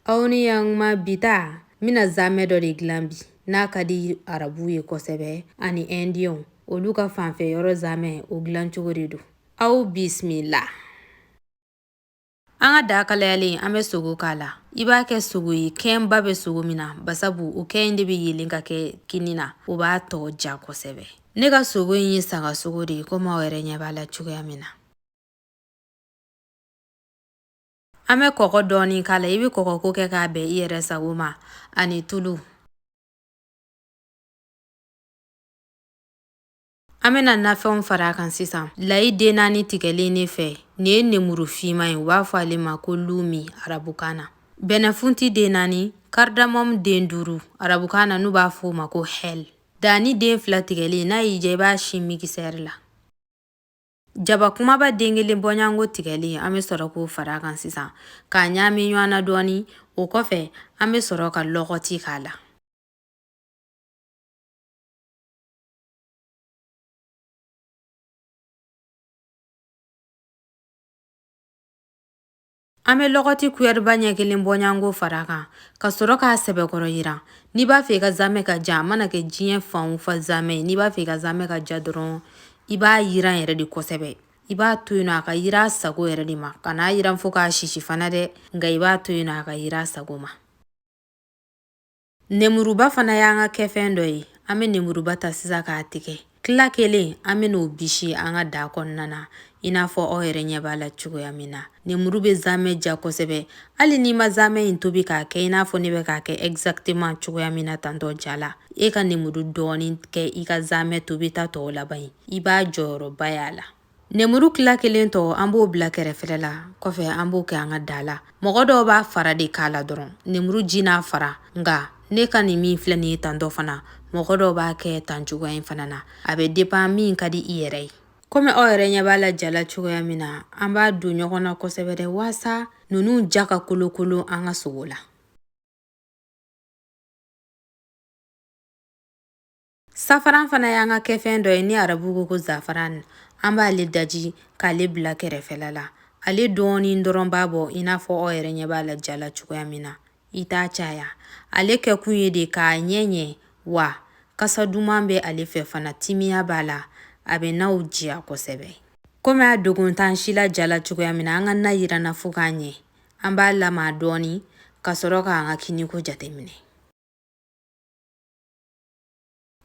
Aw ni yan bi ta n bɛna zamɛ dɔ de dilan bi n'a ka di arabuw ye kosɛbɛ ani ɛndiyɛnw olu ka fanfɛ yɔrɔ zamɛ o dilan cogo de don. Aw bisimila. An ka da kalayalen, an bɛ sogo k'a la. I b'a kɛ sogo ye kɛnba bɛ sogo min na, basabu o kɛn in de bɛ yelen ka kɛ kini na, o b'a tɔ ja kosɛbɛ. Ne ka sogo in ye saga sogo de ye, komi aw yɛrɛ ɲɛ b'a la cogoya min na. An bɛ kɔgɔ dɔɔni k'a la. I bɛ kɔgɔ ko kɛ k'a bɛn i yɛrɛ sago ma, ani tulu. An bɛna nafɛnw fara a kan sisan. Layi den naani tigɛlen ne fɛ. Nin ye nemuru finman ye, u b'a fɔ ale ma ko lumi arabukan na. Bɛnɛfunti den naani, cardamome den duuru, arabukan na n'u b'a fɔ o ma ko hɛl. Daani den fila tigɛlen, n'a y'i diya i b'a sin mikisɛri la. Jaba kumaba den kelen bɔɲango tigɛlen, an bɛ sɔrɔ k'o fara a kan sisan k'a ɲaami ɲɔgɔn na dɔɔni. O kɔfɛ, an bɛ sɔrɔ ka lɔgɔti k'a la. An bɛ lɔgɔti kuyɛriba ɲɛ kelen bɔɲango fara a kan ka sɔrɔ k'a sɛbɛkɔrɔ yiran. N'i b'a fɛ i ka zamɛ ka ja, a mana kɛ diɲɛ fan o fan zamɛ ye, n'i b'a fɛ i ka zamɛ ka ja dɔrɔn, i b'a yiran yɛrɛ de kosɛbɛ. I b'a to yen nɔ a ka yiran a sago yɛrɛ de ma. Kan'a yiran fo k'a sisi fana dɛ, nka i b'a to yen nɔ a ka yiran a sago ma. Nemuruba fana y'an ka kɛfɛn dɔ ye. An bɛ nemuruba ta sisan k'a tigɛ tila kelen. An bɛ n'o bisi an ka da kɔnɔna na, i n'a fɔ aw yɛrɛ ɲɛ b'a la cogoya min na. Nemuru bɛ zamɛ ja kosɛbɛ. Hali n'i ma zamɛ in tobi k'a kɛ i n'a fɔ ne bɛ k'a kɛ exactement cogoya min na tantɔ ja la, e ka nemuru dɔɔnin kɛ i ka zamɛ tobi ta tɔw laban ye, i b'a jɔyɔrɔba y'a la. Nemuru tila kelen tɔ, an b'o bila kɛrɛfɛlɛ la. Kɔfɛ, an b'o kɛ an ka da la. Mɔgɔ dɔw b'a fara de k'a la dɔrɔn, nemuru ji n'a fara. Nka ne ka nin min filɛ nin ye tantɔ fana, mɔgɔ dɔw b'a kɛ tan cogoya in fana na. A bɛ dépend min ka di i yɛrɛ ye. Komi aw yɛrɛ ɲɛ b'a la ja la cogoya min na, an b'a don ɲɔgɔn na kosɛbɛ dɛ, waasa ninnu ja ka kolokolo an ka sogo la. Safaran fana y'an ka kɛfɛn dɔ ye ni arabu ko ko zafaran. An b'ale daji k'ale bila kɛrɛfɛla la. Ale dɔɔnin dɔrɔn b'a bɔ, i n'a fɔ aw yɛrɛ ɲɛ b'a la ja la cogoya min na. I t'a caya. Ale kɛkun ye de k'a ɲɛ ɲɛ, wa kasa duman bɛ ale fɛ fana, timiya b'a la, a bɛ naw diya kosɛbɛ. Komi a dogon t'an si la ja la cogoya min na, an ka na yiranna fo k'a ɲɛ. An b'a lama dɔɔnin ka sɔrɔ k'an ka kiniko jateminɛ.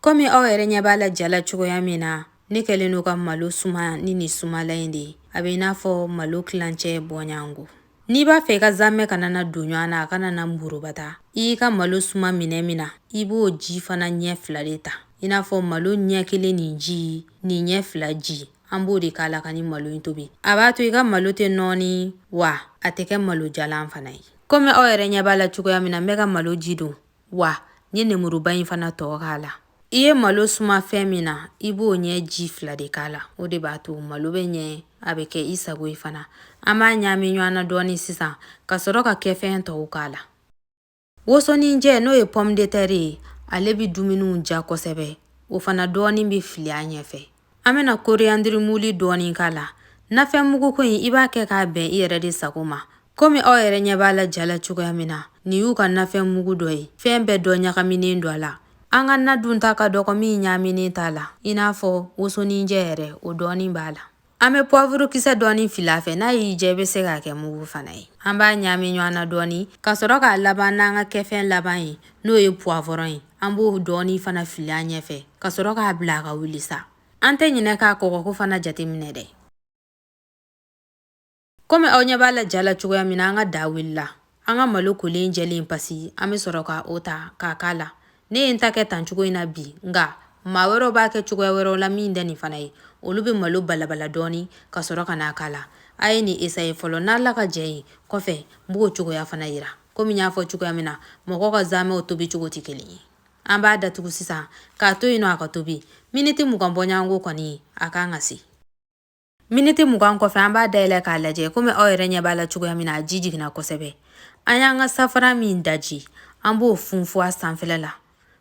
Komi aw yɛrɛ ɲɛ b'a la ja la cogoya min na, ne kɛlen don ka malo suma ni nin sumalan in de ye. A bɛ i n'a fɔ malo tilancɛ bɔɲango. N'i b'a fɛ i ka zamɛ kana na don ɲɔgɔn na, a kana na murubata, i y'i ka malo suma minɛ min na, i b'o ji fana ɲɛ fila de ta, i n'a fɔ malo ɲɛ kelen nin ji nin ɲɛ fila ji, an b'o de k'a la ka ni malo in tobi. A b'a to i ka malo tɛ nɔɔni, wa a tɛ kɛ malo jalan fana ye. Komi aw yɛrɛ ɲɛ b'a la cogoya min na, n bɛ ka malo ji don, wa n ye nemuruba in fana tɔ k'a la. I ye malo suma fɛn min na, i b'o ɲɛ ji fila de k'a la. O de b'a to malo bɛ ɲɛ, a bɛ kɛ i sago ye fana. An b'a ɲaami ɲɔgɔn na dɔɔni sisan ka sɔrɔ ka kɛfɛn tɔw k'a la. Wosoninjɛ, n'o ye pomme de terre ye, ale bɛ dumuniw ja kosɛbɛ. O fana dɔɔni bɛ fili a ɲɛfɛ. An bɛna coriandre muli dɔɔni k'a la. Nafɛn mugu ko in, i b'a kɛ k'a bɛn i yɛrɛ de sago ma. Komi aw yɛrɛ ɲɛ b'a la ja la cogoya min na, nin y'u ka nafɛn mugu dɔ ye, fɛn bɛɛ dɔ ɲagaminen don a la. An ka na dunta ka dɔgɔ min ɲagaminen t'a la, i n'a fɔ wosoninjɛ yɛrɛ, o dɔɔni b'a la. An bɛ poivre kisɛ dɔɔni fili a fɛ. N'a y'i diya, i bɛ se k'a kɛ mugu fana ye. An b'a ɲaami ɲɔgɔn na dɔɔni ka sɔrɔ k'a laban n'an ka kɛfɛn laban ye, n'o ye poivron ye. An b'o dɔɔni fana fili a ɲɛfɛ ka sɔrɔ k'a bila a ka wuli sa. An tɛ ɲinɛ k'a kɔgɔko fana jateminɛ dɛ. Komi aw ɲɛ b'a la ja la cogoya min na, an ka da wulila. An ka malo kolen jɛlen pasi, an bɛ sɔrɔ ka o ta k'a k'a la. Ne ye n ta kɛ tan cogo in na bi, nka maa wɛrɛw b'a kɛ cogoya wɛrɛw la min tɛ nin fana ye. Olu bɛ malo balabala dɔɔni ka sɔrɔ ka n'a k'a la. A ye nin essayer fɔlɔ, n'Ala ka jɛ ye, kɔfɛ n b'o cogoya fana yira. Komi n y'a fɔ cogoya min na, mɔgɔw ka zamɛw tobi cogo tɛ kelen ye. An b'a datugu sisan k'a to yen nɔ a ka tobi miniti 20 bɔɲɔgɔnko kɔni, a kan ka se. Miniti 20 kɔfɛ, an b'a dayɛlɛ k'a lajɛ. Komi aw yɛrɛ ɲɛ b'a la cogoya min na, a ji jiginna kosɛbɛ. An y'an ka safara min daji, an b'o funfun a sanfɛla la.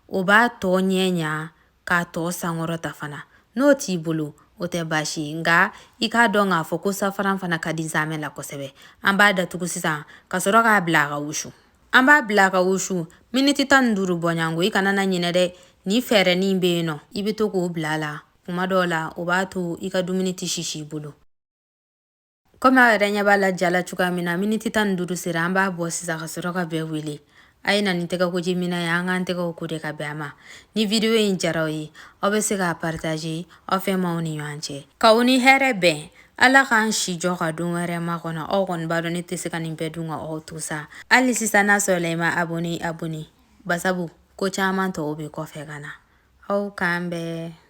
O b'a tɔ ɲɛ ɲa k'a tɔ sankɔrɔta fana. N'o t'i bolo, o tɛ baasi ye, nka i k'a dɔn k'a fɔ ko safaran fana ka di zamɛ la kosɛbɛ. An b'a datugu sisan ka sɔrɔ k'a bila a ka wusu. An b'a bila ka wusu miniti 15 bɔɲɔgɔnko. I kana na ɲinɛ dɛ, ni fɛɛrɛnin bɛ yen nɔ, i bɛ to k'o bila a la kuma dɔw la, o b'a to i ka dumuni tɛ sisi i bolo. Komi aw yɛrɛ ɲɛ b'a la ja la cogoya min na, miniti 15 sera, an b'a bɔ sisan ka sɔrɔ ka bɛɛ wele. A ye na ni tɛgɛkoji minɛn ye, an k'an tɛgɛw ko de ka bɛn a ma. Ni video in jara aw ye, aw bɛ se k'a partager aw fɛn maaw ni ɲɔgɔn cɛ. K'aw ni hɛrɛ bɛn, Ala k'an si jɔ ka don wɛrɛ makɔnɔ. Aw kɔni b'a dɔn ne tɛ se ka nin bɛɛ dun ka aw to sa. Hali sisan n'a sɔrɔla i ma abonné, abonné, basabu ko caman tɔw bɛ kɔfɛ ka na. Aw k'an bɛn.